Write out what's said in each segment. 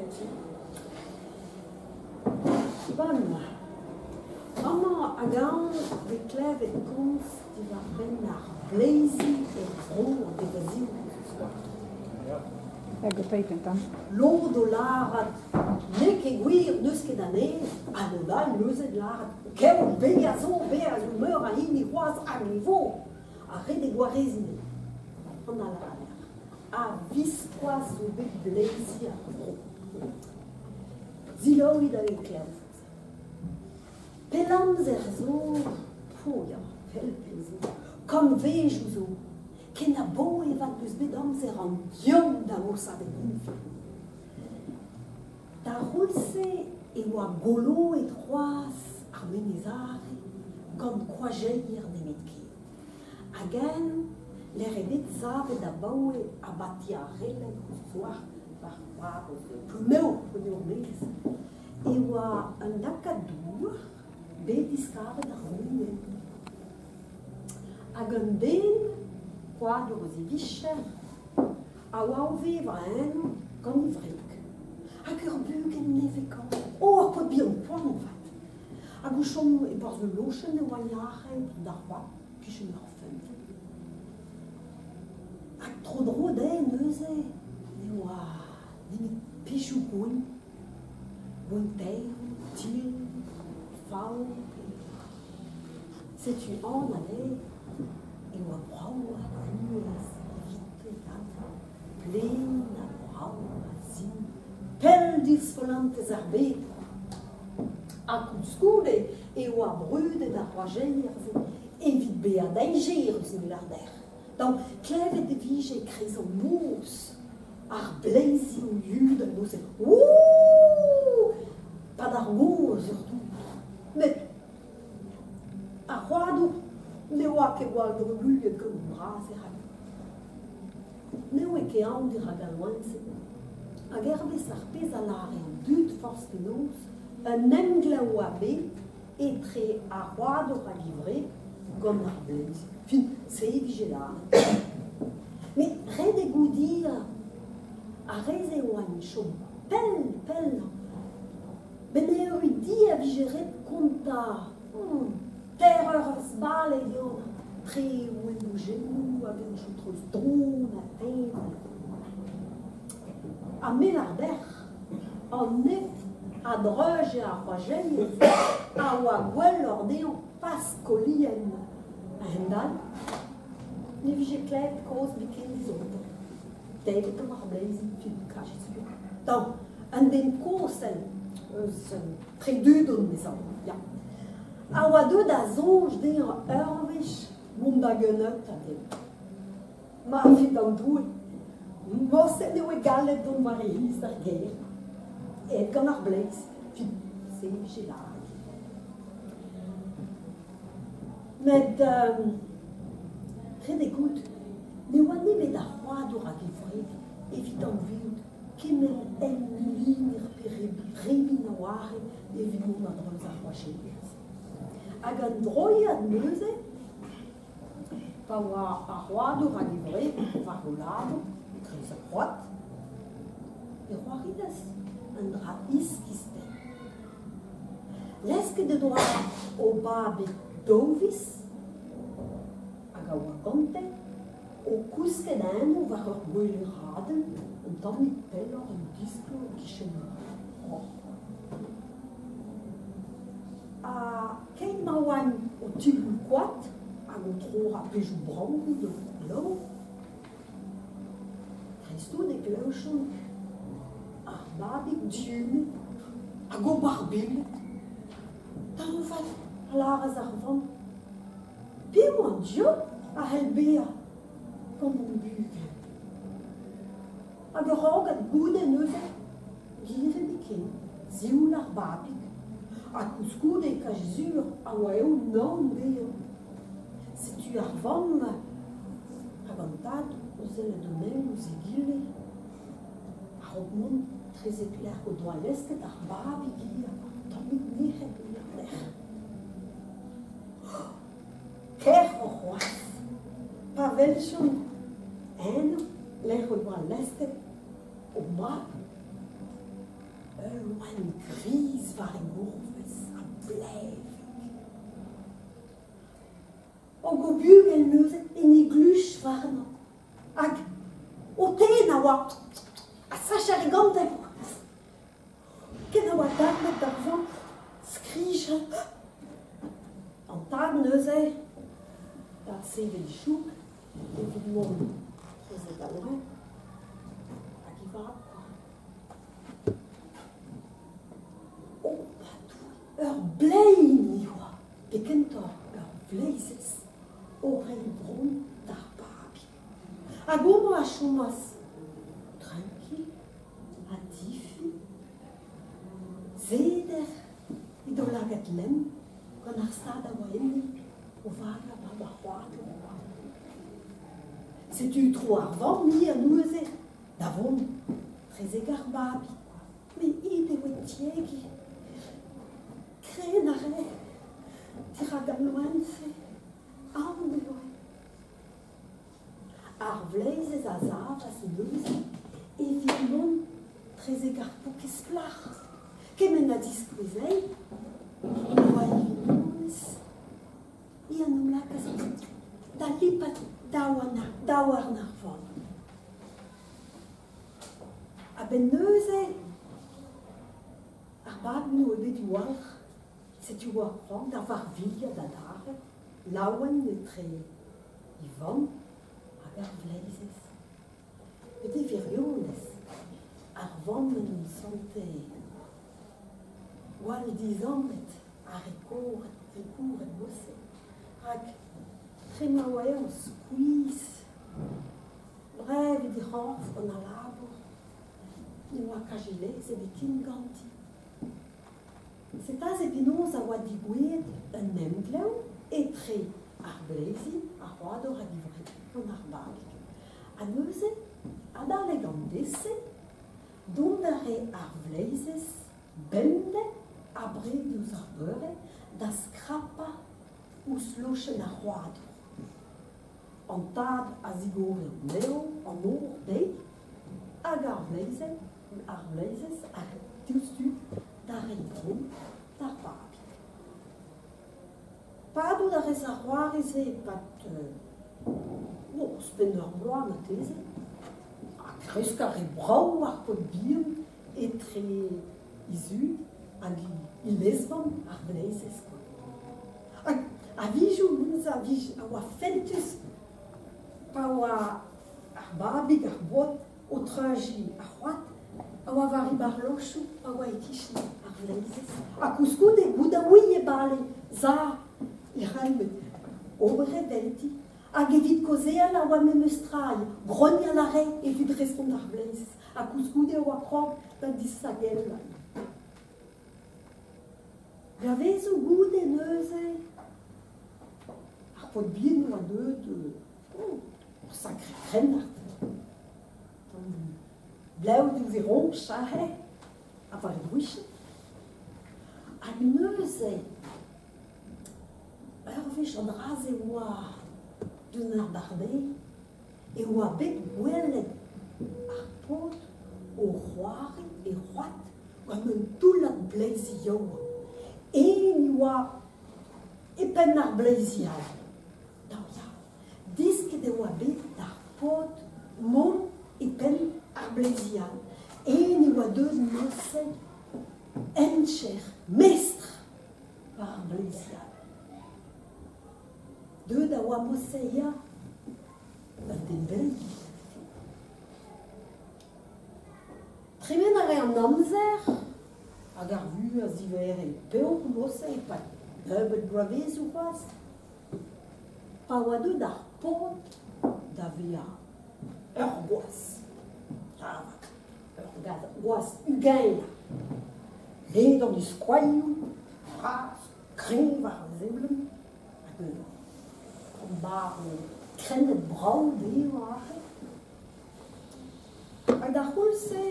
Setu. Bon, amañ hag ahont 'vez klevet komz diwar-benn ar bleizi er vro an devezhioù Hag o teiz un tamm. Lod o lârat n'eo ket gwir n'eus ket anezhe, ha lod all neuze da lârat kev bezañ zo, bezañ zo meur a hini c'hoazh hag e vo. Ha ret eo gwareziñ an alc'haler. A-viskoazh zo bet bleizi ar vro. Selaouit hag e klevet. Pell amzer zo, oh ya, pell pell zo, kantvedoù zo, ken aboe 'vat 'peus bet amzer an Yann da vosañ da gounfl. D'ar c'houlz-se e oa goloet c'hoazh ar Menez Are gant koajeier nemetken. Hag eñ lec'h eo bet savet abaoe abati ar Releg ouzh war barrez Plouneour, Plouneour-Menez, e oa un takad dour bet diskaret ar rouaned. Hag un den, koadour eus e vicher, a oa o vevañ eno gant e wreg. Hag ur bugel nevez-kanet. Oh, ar paotr bihan poan avat! Hag o chom e-barzh ul lochenn e oa yac'hed d'ar c'hoad, kichen ur feunteun. Hag tro-dro dezhe neuze ne oa nemet pezhioù gwenn, gwenn-teir, tilh, fav. Setu anat eo e oa brav ar vuhez evite gantañ, plaen ha brav ha sioul, pell diouzh follentez ar bed. Ha koulskoude e oa brudet ar c'hoajeier-se evit bezañ dañjerus melarder. Dam klevet e vije e-kreiz an noz ar bleizi o yudal neuze Ouh! 'Pad ar mor surtout. Met ar c'hoadour ne oa ket gwall drubuilhet gant an dra-se rak ne oa ket aon dirak al loen-se. Hag hervez ar pezh a lâre an dud forzh penaos, un emglev oa bet etre ar c'hoadour hag e wreg gant ar bleiz. Fin, se e vije lâret. Met ret eo goût ar re-se oa chom pell, pell. Met eo di a vije ret kontañ teir eur eus bale eo tre wenojennoù hag en treuz don ha teñval. Ha me 'lâr dec'h, an neb a dreuje ar c'hoajeier a oa gwelloc'h dezhañ pas kolienn. A-hend-all, ne vije klevet kaoz biken dizontañ. Debret gant ar bleizi, kajet sur. Daou, un den kozh eus Tredudon, mezañ, ya. A oa deuet da soñj dezhañ ur wech mont da geuneuta dezhañ. Ma evit an Doue, morse ne oe gallet dont war e c'hiz d'ar gêr, aet gant ar bleiz, fin, se vije lâret. Met ret eo goût ne oa nemet ar c'hoadour hag e wreg evit anvezout kement enliner pe rebin a oare evit mont a-dreuz ar c'hoajeier. Hag an droiad neuze, pa oa ar c'hoadour hag e wreg war o labour e-kreiz ar c'hoad, e c'hoarias un dra iskis-tre. Lesket he doa o babig daou viz hag a oa gante o kousket eno war ur gwele-radenn un tammig pelloc'h en disklo e-kichen ur roc'h. Ha keit ma oaint o tibloù koad hag o troc'hañ pezhioù brankoù d'o glav, dreist-holl e klevjont ar babig dihunet hag ober bilhed. Dañvad, a lâras ar vamm, piv an diaoul a c'hell bezañ gant hon bugel? Hag ur rogad goude neuze, gire biken, sioul ar babig, ha koulskoude kazi sur a oa eo naon dezhañ. Setu ar vamm hag an tad o sellet an eil ouzh egile. A-raok mont 'trezek lec'h o doa lesket ar babig hir, tammig nec'het war-lerc'h. Kaeroc'h c'hoazh, pa weljont eno lec'h o doa lesket o mab. loen griz war e gourvez ha blevek. Hag o bugel neuze en e gluch warnañ. Hag o tennañ a oa ha sachañ a rae gantañ. Ken a oa dalc'het d'ar vamm skrijal. An tad neuze da sevel e choug evit mont eus al loen hag e vab kwa. O ma Doue, ur blein e oa, pe kentoc'h ur vleizez o reiñ bronn d'ar babig. Hag homañ a chomas trankil ha difi, seder he daoulagad lemm gant ar stad a oa enni o vagañ mab ar c'hoadour oa. Setu tro ar vamm ivez neuze da vont trezek ar babig kwa. Met aet e oa tiegi. Kren a rae dirak al loen-se. Aon e oa. Ar vleizez a savas neuze evit mont trezek ar paourkaezh plac'h. Kement a diskouezei e oa e vignonez. Hi en em lakaas da lipat daouarn ar vamm. A-benn neuze, ar bab n'oa bet walc'h, setu oa c'hoant da varvilhat adarre, laouen etre e vamm hag ar vleizez. Met e wirionez, ar vamm en em sante gwall dizammet ha rekouret, rekouret mod-se, rak tre ma oa eñ skuizh, brevet he c'horf gant al labour, ne oa kajelezet ebet ken ganti. Sed aze penaos a oa degouezhet un emglev etre ar bleizi, ar c'hoador hag e wreg gant ar babig. Ha neuze, adalek an deiz-se, dont a rae ar vleizez bemdez abred diouzh ar beure da skrapañ ouzh lochenn ar c'hoador. An tad a zigore anezho an nor dezhi hag ar vleizenn ar vleizez a diouzhtu da reiñ bro d'ar babig. Padout a rez ar c'hoari-se e-pad ouzhpenn ur bloaz marteze ha kresk a rae brav ar paotr bihan etre he zud hag he lezvamm ar vleizez kwa. Hag a-wezhioù neuze a oa fentus pa oa ar babig ar baotr o treuziñ ar c'hoad a oa war e barlochoù a oa e-kichen ar vleizez. Ha koulskoude goût a ouie bale za e c'hall ober evelti. Hag evit kaozeal a oa memes tra, grognal a rae evit respont d'ar vleizez. Ha koulskoude a oa krog da disagellañ. Bloavezioù goude neuze, ar paotr bihan oa deuet oh, ur sakre krennard. Blev diouzh e roñj aze, ha war e brouched. Hag neuze, ur wech an dra-se oa diouzh an abardaez, e oa bet gwelet ar paotr o c'hoari e c'hoad gant un toullad bleizi yaouank. Eñ e oa e penn ar bleizi all. Daou ya. Desket e oa bet d'ar paotr mont e penn ar bleizi all. Eñ e oa deuet neuze hentcher, mestr war ar bleizi all. Deuet a oa mod-se ya, un den bleiz. Tremen a rae an amzer hag ar vuhez a zivere peoc'h mod-se e-pad nebeut bloavezioù c'hoazh. Pa oa deuet ar paotr da vezañ ur gwaz, avat, ur gwaz ugaenañ, ledan e skoailhoù, bras, kreñv war ar seblant, hag ur barr krennet brav dezhañ aze. Hag d'ar c'houlz-se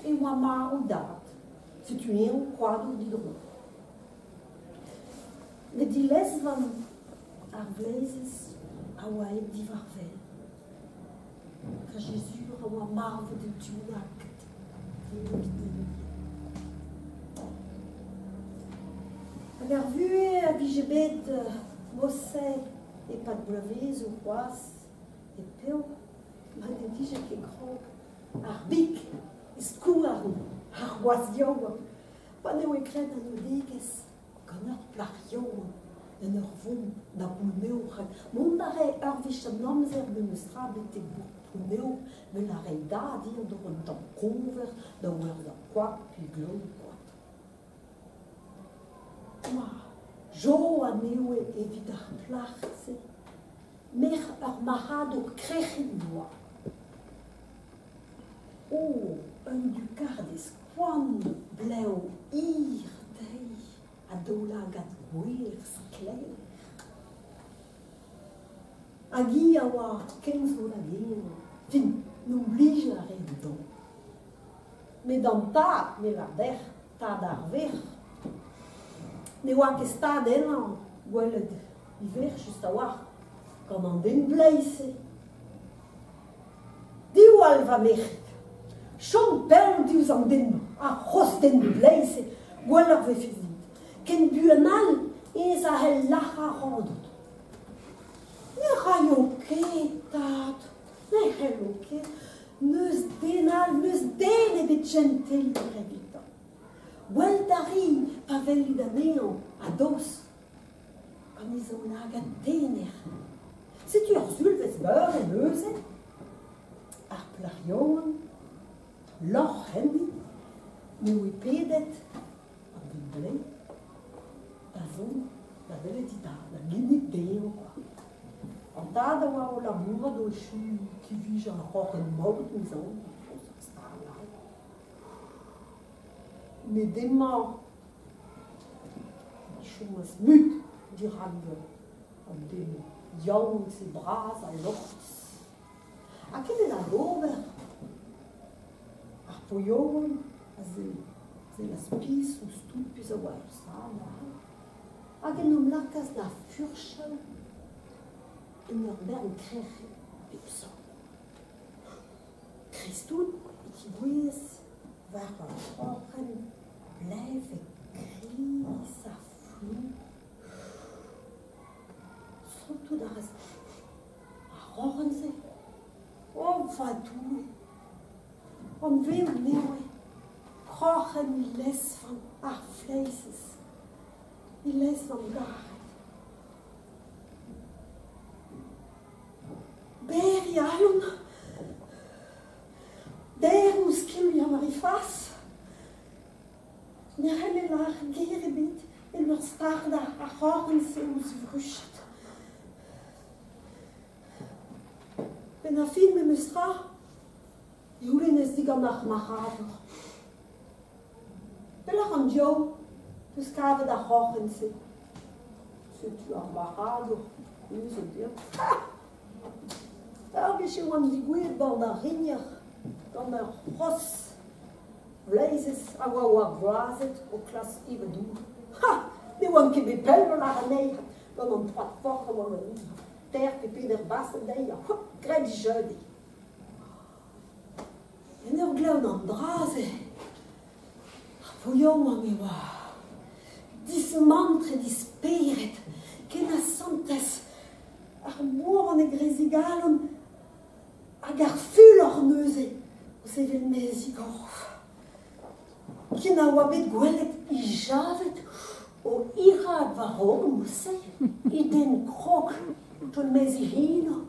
e oa marv dad, setu eñ koadour didro. Met dilezvamm ar vleizez a oa aet diwar-wel. Kajezur a oa marvet en tu bennaket. Hag ar vuhez a vije bet mod-se e-pad bloavezioù c'hoazh e peoc'h ma ne vije ket krog ar big e skouarn ar gwaz yaouank pa ne oe graet anaoudegezh gant ur plac'h yaouank en ur vont da Boulmeo rak mont a rae ur wech an amzer memes tra betek bourk Ploumeo met a rae dad ivez d'ober un tamm koñvers da werzhañ koad pe glaou koad. Ma, Jo a neoe evit ar plac'h-se, merc'h ur marc'hadour krec'hin oa. O, un dukardez koant, blev hir dezhi ha daoulagad gwer sklaer. Hag hi a oa ken sot hag eñ, fin, n'om blije a rae dont. Met an tad, me 'lar dec'h, tad ar verc'h, ne oa ket stad ennañ gwelet e verc'h just a-walc'h gant an den bleiz-se. Diwall va merc'hig, chom pell diouzh an den-mañ, ar c'hozh den bleiz-se, gwelloc'h 'vefe dit. Ken buan all ez a c'hell lac'hañ ac'hanout. Ne raio ket, tad, ne c'hello ket. N'eus den all, n'eus den ebet jenteloc'h evitañ. Gwelet a ri pa welit anezhañ a-dost gant e zaoulagad tener. Setu ur sulvezh beure neuze, ar plac'h yaouank, lorc'h enni, ne oe pedet an den bleiz da zont da welet e dad, da ginnig dezhañ kwa. An tad a oa o labourat o echuiñ kivijañ ar roc'henn maout 'mezaon, forzh ar stal all. Met emañ e chomas mut dirak an den yaouank-se bras ha lorc'hus. Ha kement all d'ober. Ar paotr a sellas pizh ouzh tout pezh a oa er sal aze hag en em lakaas da furchal en ur bern krec'h pep seurt. Dreist-holl e tigouezhas war ur c'hroc'hen blevek kriz ha flour. Santout a ras ar c'hroc'hen-se. O va Doue! Anvezout anezho kroc'hen he lezvamm ar fleizez, he lezvamm garet. Berr he c'halon, daeroù skilhoù war he fas. Ne c'helle lâret ger ebet en ur stardañ ar c'horn-se ouzh e vruched. Benn ar fin memes tra e c'houlennez digant ar marc'hadour. Pelec'h an diaoul 'peus kavet ar c'hroc'hen-se? Setu ar marc'hadour kouezhet dezhañ. Ur wech e oan degouezhet bord ar rinier gant ur c'hros vleizez a oa war gloazet o klask evañ dour. Ha! Ne oan ket bet pell o lâret anezhi gant an troad forc'h a oa ganin. Teir pe peder basenn dezhi ha hop, graet he jeu dezhi. En ur glevout an dra-se, ar paotr yaouank e oa dismantret e spered ken a santas ar mor en e greiz e galon hag ar fulor neuze o sevel maez e gorf. Ken a oa bet gwelet he javed o hiraat war-raok mod-se, he den krog taol maez e c'henoù.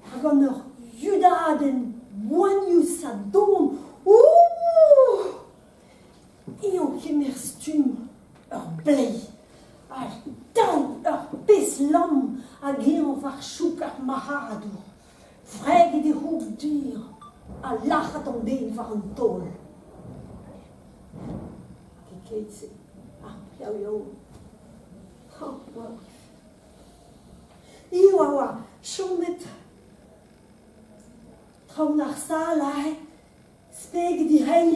Ha gant ur yudadenn boanius ha don, ouh! Eo kemer stumm ur bleiz ha daou ur pezh lamm hag eñ war chouk ar marc'hadour. Freget e c'houg dir ha lac'hat an den war an taol. Hag e-keit-se, ar piaouioù Eo a oa chomet traoñ ar sal aze, speget he c'hein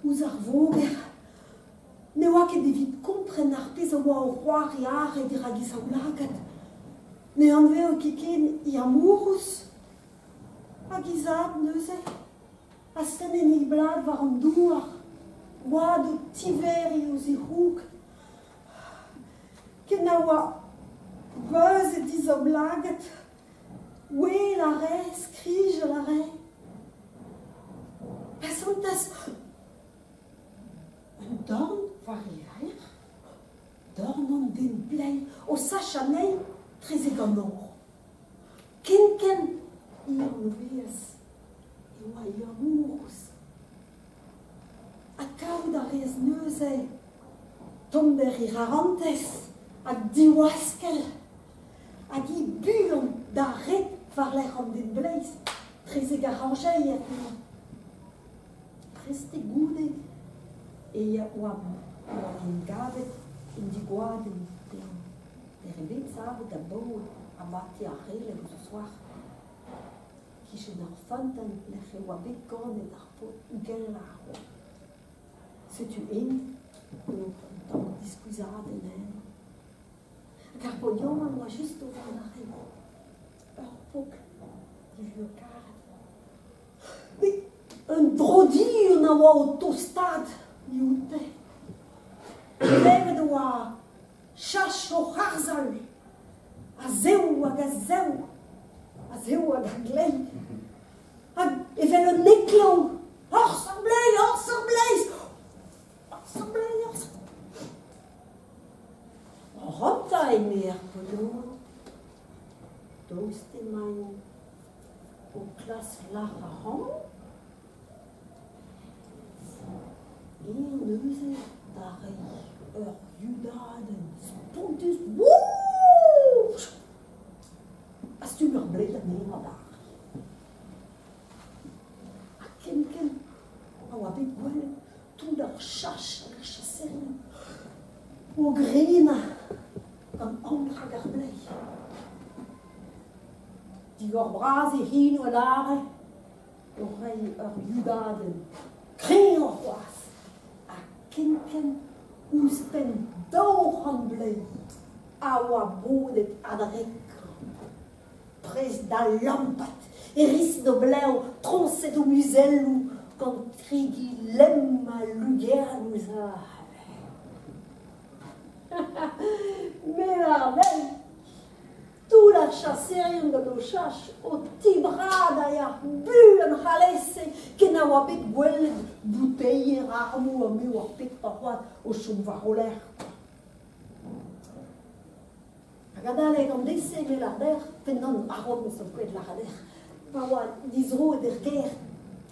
ouzh ar voger. Ne oa ket evit kompren ar pezh a oa o c'hoari arre dirak e zaoulagad. Ne anveo ket ken he amourouz. Hag he zad neuze, astennet he blad war an douar. Gwad o tiveriñ ouzh e c'hoûg ken a oa beuzet e zaoulagad. Ouel a rae, skrijal a rae. Pa santas un dorn war e lerc'h, dorn an den bleiz o sachañ anezhi 'trezek an nor. Kenkent e anavezas e oa e amourous. Ha kavout a reas neuze tommder he c'harantez ha diwaskell hag hi buan d'ar red war-lerc'h an den bleiz 'trezek ar rañjeier emañ. Prestik goude e oa en gavet un digoadenn dezhañ. Eo bet savet abaoe abati ar Releg eus o soar. Kichen ar feunteun lec'h e oa bet ganet ar paotr Gell-Arrow. Setu eñ un tamm diskuizhadenn eno. Hag ar paotr yaouank oa just o vont arre. Ur pok divuiañ-karet. Met un dro-dion a oa o tostaat dioute. Klevet e oa Chach o harzhal a-zehou hag a-zehou, a-zehou hag a-gleiz, hag evel un heklev, Horzh ar bleiz, horzh ar bleiz, horzh ar bleiz, horzh ar... Ac'hanta, eme ar paotr, daoust emaint o klask lâr ac'hanon? Eñ neuze da reiñ ur yudadenn spontus Wouh! Ha stumm ur bleiz anezhañ adarre. Ha kenkent a oa bet gwelet tout ar chach hag ar chaserien o grenañ gant aon rak ar bleiz. Digor-bras e c'henoù a lâre. O reiñ ur yudadenn kreñv c'hoazh ha kenkent ouzhpenn 200 bleiz a oa bodet a-drek prest da lampat e-risk o blev troñset o muzelloù gant krigi lemm ha lugernus. Me 'oar bell Tout ar chaseerion gant o chach o tibradañ ar buan c'halese ken a oa bet gwelet bouteier armoù ha me oar petra c'hoazh o chom war o lerc'h. Hag adalek an deiz-se me lâr dec'h, penn a-raok 'meus ankouaet lâret dec'h, pa oa dizroet er gêr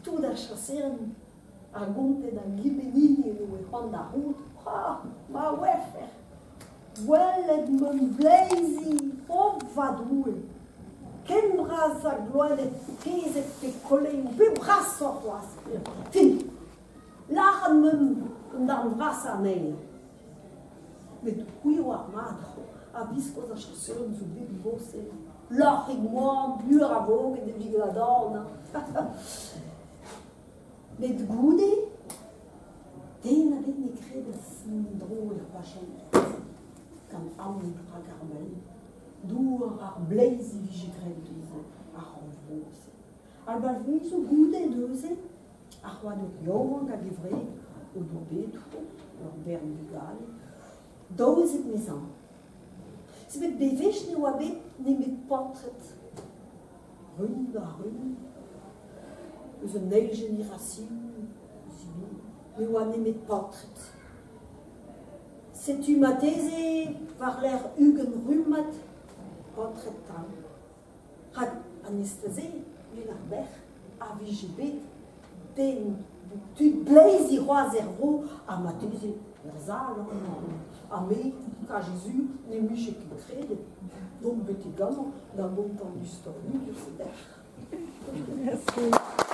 tout ar chaseerion a gonte da Gimenini e oa c'hoant da c'hoût, ha ma ouefec'h Gwelet ma bleizi, o va Doue! Ken bras ha gloened kezeg pe koleoù, pe brasoc'h c'hoazh. Fin, lâret 'meump an darn vrasañ anezhe. Met c'hwi 'oar mat a-viskoazh ar chaseurion zo bet morse lorc'hig moan, mur a voged evit va dorn. Met goude, den ebet ne kredas en-dro er c'hroashent gant aon rak ar maen. Dour ar bleiz e vije graet eus ar c'horn-vro-se. Ar balvezoù goude neuze, ar c'hoadour yaouank hag e wreg o doa bet ur bern bugale, daouzek 'mezañ. Met bewech ne oa bet nemet paotred. Rumm da rumm, eus un eil jenerasion ne oa nemet paotred. Setu marteze war-lerc'h 20 rummad paotred tamm. Rak an esteze, ul ar bec'h, a vije bet den tud bleizi c'hoazh er vro ha marteze er sal amañ. Ha me, ka-Jezu, ne 'mije ket kredet dont betek amañ da gontañ an istor hir-se dec'h. Merci.